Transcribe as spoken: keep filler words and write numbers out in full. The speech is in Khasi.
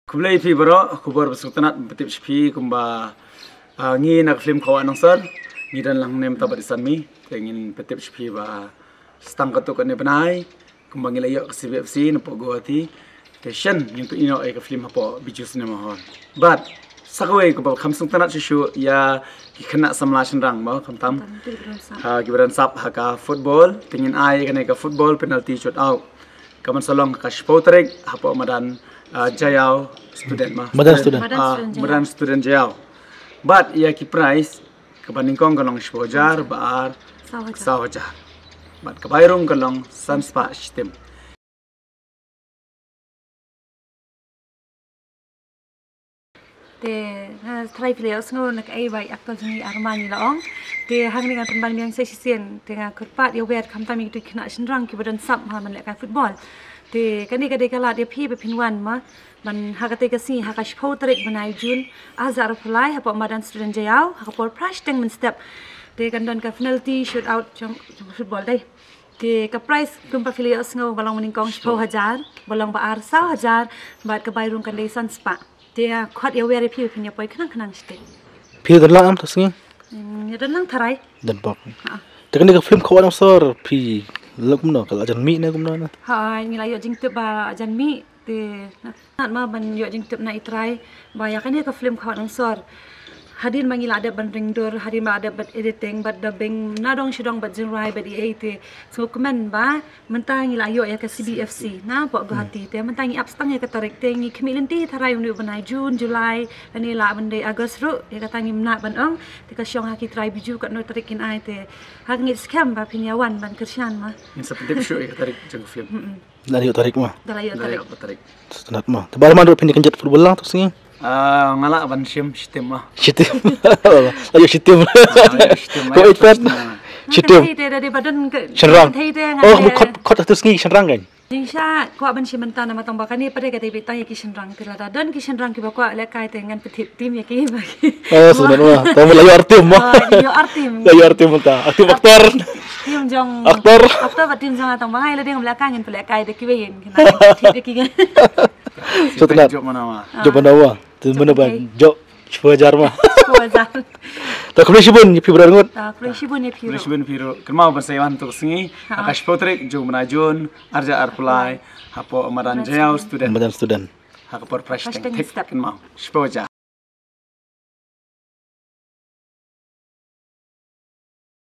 Khublei phi baroh, khubor ba sngewtynnat pyntip sha phi kumba, ah, ngi na ka film Khawa Nongsor ngi don lang ne mynta bad i Sanmi. Te ngin pyntip sha phi ba stang katto katne bnai kumba ngi la ïoh ka C B F C napoh Guwahati. Te shen ngin pyni noh ïa ka film hapoh Bijou Cinema Hall. Bad sa kawei kaba kham sngewtynnat shuh shuh ïa ki khynnah samla shynrang mo, khamtam, ah, kiba don sap ha ka football. Te ngin ai kane ka football penalty shootout kaban sa long ka shiphew tarik hapoh madan, ah, Jaiaw student ma. Madan student. Madan, ah, student Jaiaw. Madan student Jaiaw. Bad ïa ki prize, kaba nyngkong ka long shiphew hajar, ba ar saw hajar. Saw hajar. Bad ka bai rung ka long san spah shiteng. Te, ha, trai phi la ïohsngew na kaei ba i actor jong ngi Arman i la ong. Te hangne ngan pynban biang sa shisien, te nga kyrpad ïa wer khamtam ïa kito ki khynnah shynrang kiba don sap ha ban lehkai football. Te kane ka dei ka lad ïa phi ba phin wan ma ban ha kata ka sngi ha ka shiphew tarik bnai June, ar hajar arphew lai, hapoh madan student Jaiaw, ha ka por phra shiteng mynstep. Te kan don ka penalty shootout jong, jong football dei. Te ka prize kumba phi la ïohsngew ba long mynnyngkong shiphew hajar, ba long ba ar saw hajar, bad ka bai rung kan dei san spah. Te ïa khot ïa wer ïa phi ba phin ïa poi khnang khnang shiteng. Phi don lang em to sngi? Hmm, ïa don lang tharai. Don bok. Ha. Te kane ka film Khawa Nongsor phi la kumno, ka la jan mih ne kumno ne? Ha, ngi la ïoh jingtip ba jan mih. Te, nat ma ban ïoh jingtip na i trai ba ïa kane ka film Khawa Nongsor, hadien ba ngi la dep ban ring dur, hadien ba la dep bad editing, bad dubbing, nadong shadong bad jingrwai bad ei ei, te sngewkmen ba mynta ngi la ïoh ïa ka C B F C napoh Guwahati. Te mynta ngi ap stang ïa ka tarik, te ngi khmih lynti tharai une u bnai June, July, lane lah ban dei August ruh, ïa kata ngim lah ban ong. Te ka shong ha ki trai Bijou katno tarik kin ai, te ha ka ngeit skhem ba phin ïa wan ban kyrshan ma. Ngin sa pyntip shuh ïa ka tarik jong ka film. Mm-mm. Da la ïoh tarik ma. Da la ïoh tarik. Sngewtynnat ma. Te ba man ruh phin ïa kynjat football lang to sngi? Ah, nga lah ban shim shiteng ma. Shiteng. La ïoh shiteng. Ah, la ïoh shiteng. Ko ipet. Shiteng. Te da dei ba don ka shynrang. Te nga, oh, khot, khot to sngi shynrang kan. Jingshisha kwah ban shim mynta namar tang ba kane pat ka dei beit tang ïa ki shynrang, te lada don ki shynrang kiba kwah lehkai te ngan pyntip team ïa ki ba ki. Oh, sngewtynnat ma. Tang ba la ïoh ar team ma. Oh, ïoh ar team. La ïoh ar team mynta. Ar team actor. Team jong actor. Actor bad team jong nga tang ba nga ïa lade ngam lehkai, ngin pynlehkai da kiwei, ngin pyntip ïa ki. Sngewtynnat. Jop mana ma. Jop mana ma. Te mana ba jop shiphew hajar ma. Shiphew hajar. Te khublei shibun ïa phi baroh ngut. Ah, khublei shibun ïa phi ruh. Khublei shibun phi ruh. Kynmaw ban sa ïa wan to sngi. Ha. Ha ka shiphew tarik jong bnai June, ar hajar arphew lai, hapoh madan Jaiaw student. Madan student. Ha ka por phra shiteng thik, kynmaw. Shiphew hajar.